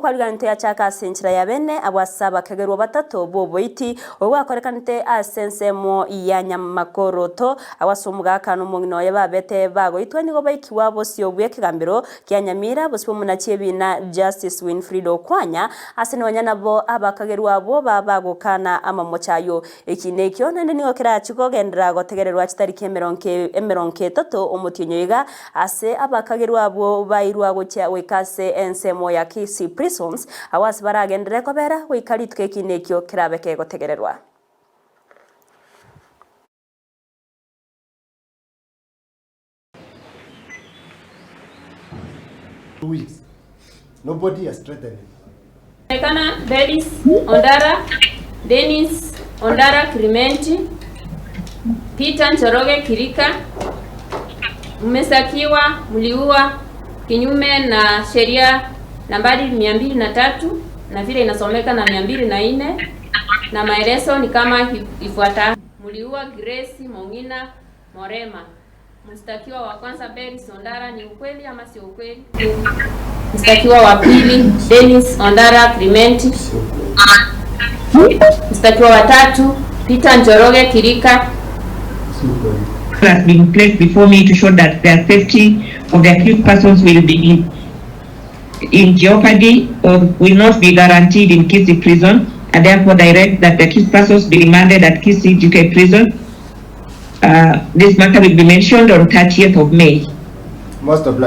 Kwariganete yachaka ase enchera ya bene abwo ase abakegerwa batato b'oboiti, obwo bwakorekanete ase ensemo ya Nyamakoroto, agwo ase omogaka na omong'ina oye babete bagoitwa nigo baikigwa bosio bw'ekegambero kia Nyamira, bosio bw'omonachi ebiina Justice Winfrida Okwanya, ase nonya nabo abakagerwa abwo babagokana amamocho ayio. Ekiina ekio naende nigo kerachie kogenderera gotegererwa chitariki emerongo etato omotienyi oiga, Ase abakagerwa abwo bairwa gochia goika ase ensemo ya Kisii Prisons, agwo ase baragenderere kobera goika rituko ekiina ekio kerabe kegotegererwa. Weeks. Nobody has threatened him. Onekana Belis Ondara, Dennis Ondara Clementi, Peter Njoroge Kirika, mmesakiwa mliua kinyume na sheria nambari 203 na vile inasomeka na 204 na maelezo ni kama ifuatavyo. Mliua Grace Mong'ina Morema. Mshtakiwa wa kwanza Belis Ondara, ni ukweli ama sio ukweli? Mshtakiwa wa pili Dennis Ondara Clementi. Mshtakiwa wa tatu Peter Njoroge Kirika. has been placed before me to show that the safety of the accused persons will be in, in jeopardy or will not be guaranteed in Kisii prison and therefore direct that the accused persons be remanded at Kisii GK prison. This matter will be mentioned on 30th of May. Most obliged.